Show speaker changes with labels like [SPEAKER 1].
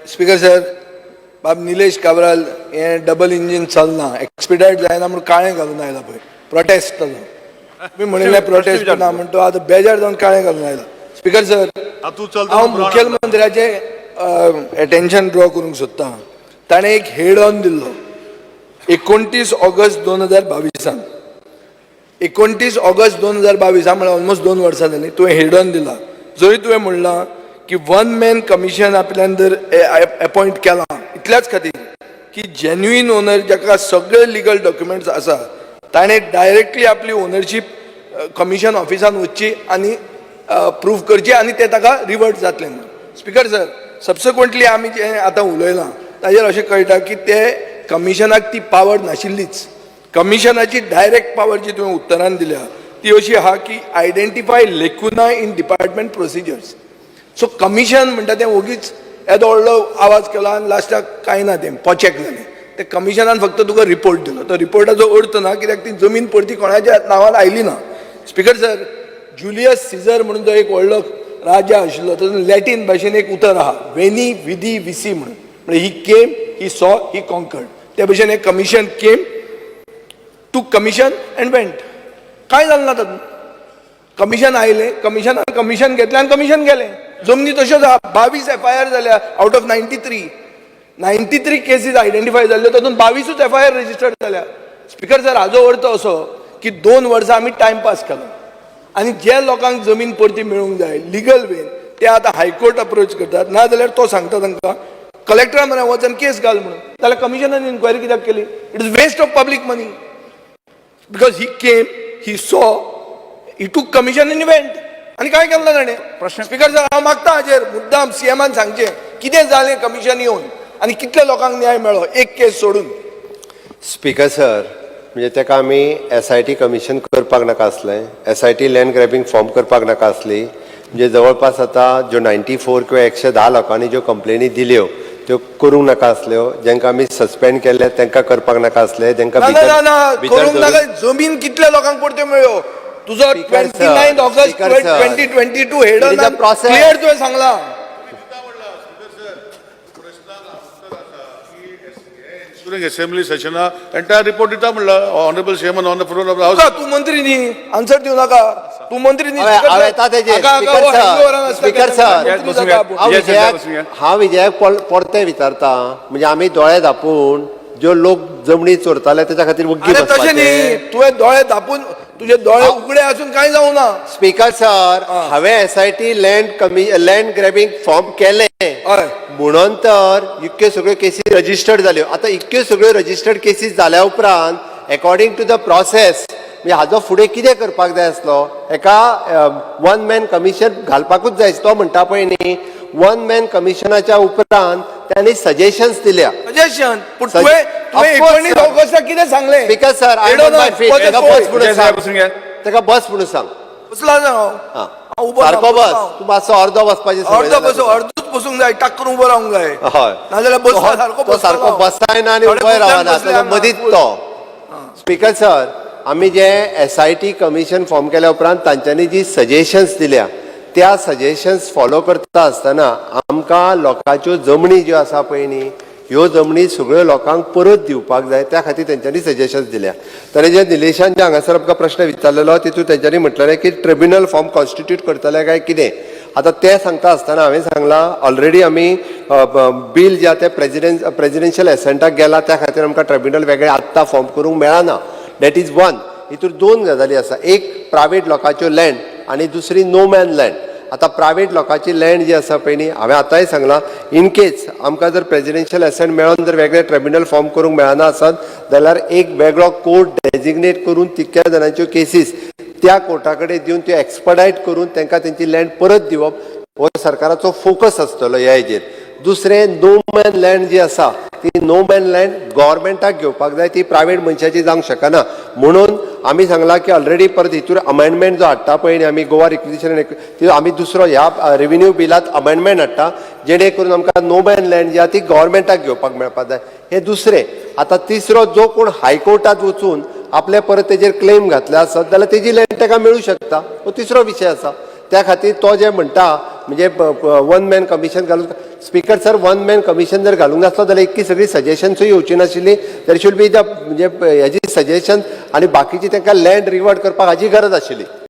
[SPEAKER 1] Speaker sir, बाब निलेश काब्राल हें double engine चलना, एक्सपिडायट जायना म्हणून काळें घालून आयला पळय. प्रोटेस्ट ताजो. तुमी म्हणिल्लें प्रोटेस्ट ना म्हण तो आतां बेजार जावन काळें घालून आयला. स्पीकर सर,
[SPEAKER 2] तूं चलता.
[SPEAKER 1] हांव मुखेलमंत्र्याचें एटेन्शन ड्रॉ करूंक सोदतां. ताणें एक हेड ऑन दिल्लो 29 ऑगस्ट 2022. 29 ऑगस्ट 2022 म्हळ्यार ऑलमोस्ट 2 वर्सां जालीं. तुवें हेड ऑन दिला जंय तुवें म्हणलां की वन मॅन कमिशन आपल्यान जर एपॉयंट केलां इतल्याच खातीर की जेन्युइन ओनर, जाका सगळे लिगल डॉक्युमेंट्स आसा, ताणें डायरेक्टली आपली ओनरशीप कमिशन ऑफिसान वचची आनी प्रूव करची आनी ते ताका रिवर्ट जातलें म्हणून. स्पीकर सर, सबसिक्वंटली आमी जें आतां उलयलां ताजेर अशें कळटा की ते कमिशनाक ती पावर नाशिल्लीच. कमिशनाची डायरेक्ट पावर जी तुवें उत्तरान दिल्या ती अशी आहा की identify lacuna in department procedures. So commission म्हणटा तें ओगीच येदो व्हडलो आवाज केलो आनी लास्टाक कांय ना, तें पोचेक जालें. ते कमिशनान फक्त तुका रिपोर्ट दिलो. तो रिपोर्टाचो अर्थ ना, कित्याक ती जमीन परती कोणाच्या नांवान आयली ना. स्पीकर सर, जुलियस सिजर म्हणून जो एक व्हडलो राजा आशिल्लो, तातूंत लॅटीन भाशेन एक उतर आहा, वेनी विदी विसी म्हणून. म्हणजे he came, he saw, he conquered. त्या भशेन एक commission came to commission and went. कांय जालें ना तातूंत. कमिशन आयलें, कमिशनान कमिशन घेतलें आनी कमिशन गेलें. जमनी तश्योच आहा. 22 एफआयआर जाल्या out of 93. 93 cases identify जाल्ल्यो, तातूंत 22ूच एफआयआर रजिस्टर्ड जाल्या. स्पीकर सर, हाजो अर्थ असो की 2 वर्सां आमी टायमपास केलो आनी जे लोकांक जमीन परती मेळूंक जाय लिगल वेन, ते आतां हायकोर्ट अप्रोच करतात. ना जाल्यार तो सांगता तांकां कलेक्टरा म्हऱ्यान वचून केस घाल म्हणून. जाल्यार कमिशनान इन्क्वायरी कित्याक केली? It is waste of public money because he came, he saw, he took commission and went. आनी काय केलें ना ताणें.
[SPEAKER 3] प्रश्न-
[SPEAKER 1] स्पीकर सर, हांव मागता हाजेर मुद्दाम सीएमान सांगचें, कितें जालें कमिशन येवन आनी कितल्या लोकांक न्याय मेळ्ळो, एक केस सोडून.
[SPEAKER 4] स्पीकर सर, म्हणजे ताका आमी एसआयटी कमिशन करपाक नाका आसलें? एसआयटी लँड ग्रॅबिंग फॉर्म करपाक नाका आसली? म्हणजे जवळपास आतां ज्यो 94 किंवा 110 लोकांनी ज्यो कंप्लेनी दिल्यो त्यो करूंक नाका आसल्यो? जांकां आमी सस्पेंड केल्ले तांकां करपाक नाका आसले? जांकां
[SPEAKER 1] ना ना ना ना.
[SPEAKER 4] भितर
[SPEAKER 1] करूंक
[SPEAKER 4] धरून-
[SPEAKER 1] नाका. जमीन कितल्या लोकांक परत्यो मेळ्ळ्यो? तुजो
[SPEAKER 4] Speaker
[SPEAKER 1] 29
[SPEAKER 4] sir,
[SPEAKER 1] August
[SPEAKER 4] Speaker sir.
[SPEAKER 1] 2022 head
[SPEAKER 4] It is a process.
[SPEAKER 1] Clear तुवें सांगला.
[SPEAKER 2] ड्युरिंग असेंब्ली सेशना एंटायर रिपोर्ट दिता म्हणला honourable सीएमान on the floor of the house.
[SPEAKER 1] तुका, तूं मंत्री न्ही, आन्सर दिवं नाका. तूं मंत्री न्ही.
[SPEAKER 4] हांवें येता तेजेर. स्पीकर सर, स्पीकर सर,
[SPEAKER 1] मंत्री जाता आपूण.
[SPEAKER 4] हांव
[SPEAKER 3] Yes, yes,
[SPEAKER 4] विजयाक
[SPEAKER 3] बसून घे.
[SPEAKER 4] हांव विजयाक परतें विचारता, म्हणजे आमी दोळे धापून ज्यो लोक जमनी चोरताले तेच्या खातीर वग्गी
[SPEAKER 1] अरे, तशें न्ही.
[SPEAKER 4] बसपाचें?
[SPEAKER 1] तुवें दोळे धापून, तुजे दोळे उगडे आसून कांय जावना.
[SPEAKER 4] स्पीकर सर, हांवें एसआयटी लँड ग्रॅबिंग फॉर्म केलें. म्हणून तर इतक्यो सगळ्यो केसी रजिस्टर्ड जाल्यो. आतां इतक्यो सगळ्यो रजिस्टर्ड केसीस जाल्या उपरांत एकॉर्डिंग टू the process, म्हणजे हाजो फुडें कितें करपाक जाय आसलो? एका वन मॅन कमिशन घालपाकूच जाय. तो म्हणटा पळय न्ही, वन मॅन कमिशनाच्या उपरांत त्यांनी सजेशन्स दिल्या.
[SPEAKER 1] सजेशन, पूण तुवें तुवें
[SPEAKER 4] Of course,
[SPEAKER 1] 19
[SPEAKER 4] sir.
[SPEAKER 1] ऑगस्टाक कितें सांगलें?
[SPEAKER 4] Speaker sir, I am on my feet. ताका बस म्हणून सांग.
[SPEAKER 3] बसून घे.
[SPEAKER 4] ताका बस म्हणून सांग.
[SPEAKER 1] बसला ना हांव.
[SPEAKER 4] हा.
[SPEAKER 1] हांव उबो ना,
[SPEAKER 4] सारको
[SPEAKER 1] बसला
[SPEAKER 4] बस.
[SPEAKER 1] हांव.
[SPEAKER 4] तूं मातसो अर्दो बसपाची संवय
[SPEAKER 1] अर्दो
[SPEAKER 4] जाल्या
[SPEAKER 1] बसूं
[SPEAKER 4] तुका.
[SPEAKER 1] अर्दूच बसूंक जाय, टाक करून उबो रावंक जाय. नाजाल्यार बसला सारको.
[SPEAKER 4] तो सारको बसायना आनी
[SPEAKER 1] थोडे
[SPEAKER 4] उबोय
[SPEAKER 1] मुद्दाम
[SPEAKER 4] रावना.
[SPEAKER 1] बसले
[SPEAKER 4] ताका
[SPEAKER 1] हांगा.
[SPEAKER 4] मदींच तो. स्पीकर सर, आमी जे एसआयटी कमिशन फॉर्म केल्या उपरांत तांच्यांनी जी सजेशन्स दिल्या, त्या सजेशन्स फॉलो करता आसतना आमकां लोकांच्यो जमनी ज्यो आसा पळय न्ही, ह्यो जमनी सगळ्यो लोकांक परत दिवपाक जाय. त्या खातीर तेंच्यांनी सजेशन्स दिल्या. ताणें जे निलेशान जे हांगासर आमकां प्रश्न विचारलेलो, तितून तेंच्यांनी म्हटलेलें की ट्रिब्युनल फॉर्म कॉन्स्टिट्यूट करतले काय कितें. आतां तें सांगता आसतना हांवें सांगलां, ऑलरेडी आमी बील जें आहा तें प्रेजिडेन्शियल एसेंटाक गेला. त्या खातीर आमकां ट्रिब्युनल वेगळें आत्तां फॉर्म करूंक मेळना. That is one. हितूर दोन गजाली आसा. एक प्रायवेट लोकांच्यो लँड आनी दुसरी नो मॅन लँड. आतां प्रायवेट लोकांची लँड जी आसा पळय न्ही, हांवें आतांय सांगलां, इन केस आमकां जर प्रेजिडेन्शियल एसेंट मेळोन जर वेगळे ट्रिब्युनल फॉर्म करूंक मेळना आसत जाल्यार एक वेगळो कोर्ट डेजिग्नेट करून तितक्या जाणांच्यो केसीस त्या कोर्टा कडेन दिवन त्यो एक्सपडायट करून तांकां तेंची लँड परत दिवप हो सरकाराचो फोकस आसतलो ह्या हेजेर. दुसरें, नो मॅन लँड जी आसा ती नो मॅन लँड गव्हर्मेंटाक घेवपाक जाय. ती प्रायवेट मनशाची जावंक शकना. म्हणून आमी सांगलां की ऑलरेडी परत हितूर अमेंडमेंट जो हाडटा पळय न्ही आमी, गोवा रिक्विजिशन, ती आमी दुसरो ह्या रेव्हेन्यू बिलात अमेंडमेंट हाडटा, जेणे करून आमकां नो मॅन लँड जी आहा ती गव्हर्मेंटाक घेवपाक मेळपाक जाय. हें दुसरें. आतां तिसरो, जो कोण हायकोर्टात वचून आपले परत तेजेर क्लेम घातले आसत जाल्यार तेजी लँड ताका मेळूं शकता. हो तिसरो विशय आसा. त्या खातीर तो जे म्हणटा, म्हणजे वन मॅन कमिशन घालून Speaker sir, one man commission जर घालूंक नासलो जाल्यार इतकी सगळी सजेशन्सूय येवची नाशिल्ली. There should be the म्हणजे हेजी सजेशन आनी बाकीची तांकां लँड रिवर्ट करपाक हाजी गरज आशिल्ली.